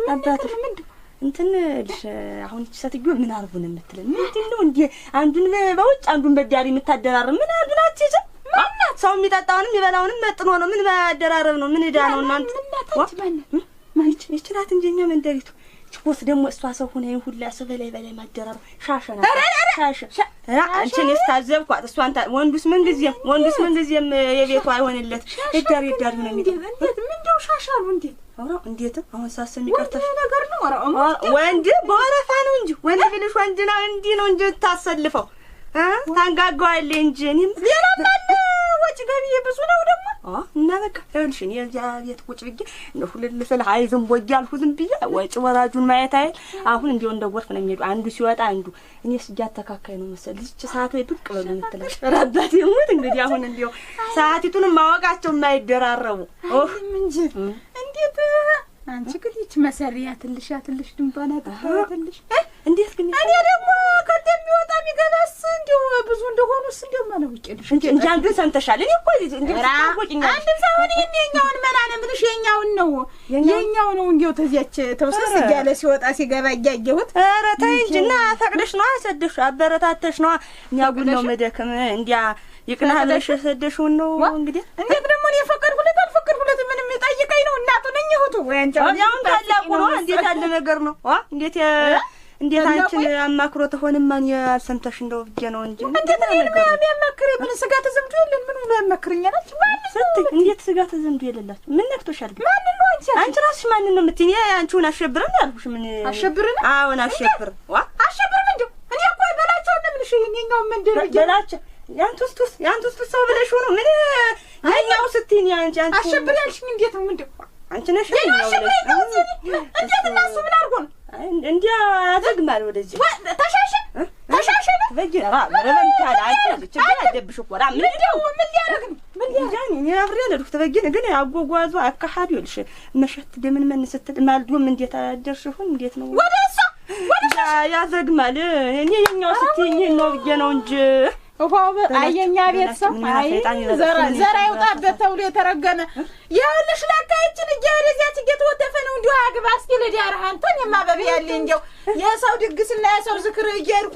ምን ነገር አባትሽ ነው? ምንድን እንትን ልሽ አሁን ይህች ሴትዮ ምን አርጉ ነው የምትለን? ምንድን ነው እንዲህ አንዱን በውጭ አንዱን በዳሪ የምታደራርብ? ምን አንዱን አትይዝም? ማናት? ሰው የሚጠጣውንም የሚበላውንም መጥኖ ነው። ምን ማደራረብ ነው? ምን ዕዳ ነው እናንተ? ምናት? አንቺ ማናት? ይህች ናት እንጂ እኛ መንደሪቱ ይህች ቦስ ደግሞ እሷ ሰው ሆነ ይሄን ሁላ ሰው በላይ በላይ ማደራረብ ሻሸ ናት። ሻሸ አንቺ እኔስ ታዘብኳት። እሷን ወንዱስ ምን ጊዜም ወንዱስ ምን ጊዜም የቤቱ አይሆንለት የዳሪ የዳሪ ነው የሚለው። እንዴት ምንድነው ሻሻሉ? እንዴት ኧረ እንዴት አሁን ሳሰሚ ወንድ ቀርተሽ ነገር ነው። ኧረ ወንድ በወረፋ ነው እንጂ ወንድ ብልሽ ወንድ ነው እንዲህ ነው እንጂ ታሰልፈው እ ታንጋጋዋለህ እንጂ እኔም ሌላም አለ ወጪ ገቢ ብዙ ነው ደግሞ። እና በቃ ይኸውልሽ እኔ እዚያ ቤት ቁጭ ብዬ እንደው ሁልል ስል አይ ዝም ቦጌ አልኩ ዝም ብዬ ወጪ ወራጁን ማየት አይደል አሁን እንዲያው እንደ ጎርፍ ነው የሚሄዱ አንዱ ሲወጣ አንዱ እኔስ እያተካካኝ ነው መሰል ልጅ ሰዓት ወይ ብቅ በሉ የምትለሽ ኧረ አባቴ ሙት እንግዲህ አሁን እንዲያው ሰዓቲቱንም ማወቃቸው የማይደራረቡ ኦህ አይልም እንጂ እንዴት አንቺ ግን ይህች መሰሪያ ትልሽ ትልሽ ድንባና ትልሽ እንዴት ግን እኔ ደግሞ ከእንደሚወጣ የሚገባስ እንዲያው ብዙ እንደሆኑስ እንዲያው ማለውቄልሽ እንጂ እንጂ አንዱን ሰምተሻል። እኔ እኮ እንዲያው ታወቂኛለሽ። አንድም ሳይሆን ይሄን የኛውን መና ነው የምልሽ፣ የኛውን ነው የኛው ነው እንዲያው ተዚያች ተውሰስ እያለ ሲወጣ ሲገባ እያየሁት። ኧረ ተይ እንጂ እና ፈቅደሽ ነዋ ሰደሽ አበረታተሽ ነዋ። እኛ ጉድ ነው መደክም እንዲያ ይቅናህ ብለሽ የሰደሽውን ነው እንግዲህ። እንዴት ደግሞ እኔ ፈቀድኩለት አልፈቀድኩለት ምንም ጠይቀኝ ነው እናቱ ነኝ እህቱ ወይ አንቺ አሁን ያውን ታላቁ ነው። እንዴት ያለ ነገር ነው? ዋ እንዴት እንዴት አንቺን አማክሮ ተሆንማ እኔ አልሰምተሽ እንደው ብዬ ነው እንጂ እንዴት እኔን የሚያማክረኝ ምን ስጋ ተዘምዶ የለን ምን ብሎ ያማክረኛል? አንቺ ማንን ስትይ እንዴት ስጋ ተዘምዶ የሌላችሁ ምን ነክቶሻል ግን? ማንን ነው አንቺ አንቺ ራስሽ ማንን ነው የምትይኝ? እኔ አንቺውን አሸብርን ያልኩሽ ምን አሸብርን? አዎን አሸብር ዋ አሸብር ምንድን እኔ እኮ በላቸው ነው የምልሽ ይሄን የኛውን መንደር በላቸው ያንቱስ ቱስ ያንቱስ ቱስ ሰው ብለሽ ሆኖ ምን የኛው ስትይኝ አንቺ አንቺ አሸብር ያልሽኝ እንዴት ነው ምንድን አንቺ ነሽ የኛው የኛው አሸብር ብለሽ የኛው እንዴት እና እሱ ምን አድርጎ ነው እንዲያ ያዘግማል ወደዚህ ተሻሸ ተሻሸ ነው ትበይ ራ ረበንታ አንቺ ችግር አለብሽ እኮ ራ ምን እንደው ምን ሊያደርግ ነው? ምን ሊያደርግ እኔ አብሬ አልሄድኩ ትበይን ግን አጓጓዙ አካሄዱ ይኸውልሽ መሸት ደምን መን ስትል ማልዶም እንዴት አደርሽ ይሁን እንዴት ነው ወደ እሷ ወደ ያዘግማል። እኔ የኛው ስትይኝ ነው ብዬ ነው እንጂ ውሃው አየኛ ቤት ሰው አይ ዘራ ይውጣበት ተብሎ የተረገመ ይኸውልሽ፣ ለካ ይችን እየሄደ እዚያች እየተወተፈ ነው እንዲሁ አግባ እስኪ ልዳርህ አንተ እኔማ በብያለሁ እንዲያው የሰው ድግስና የሰው ዝክር እየሄድኩ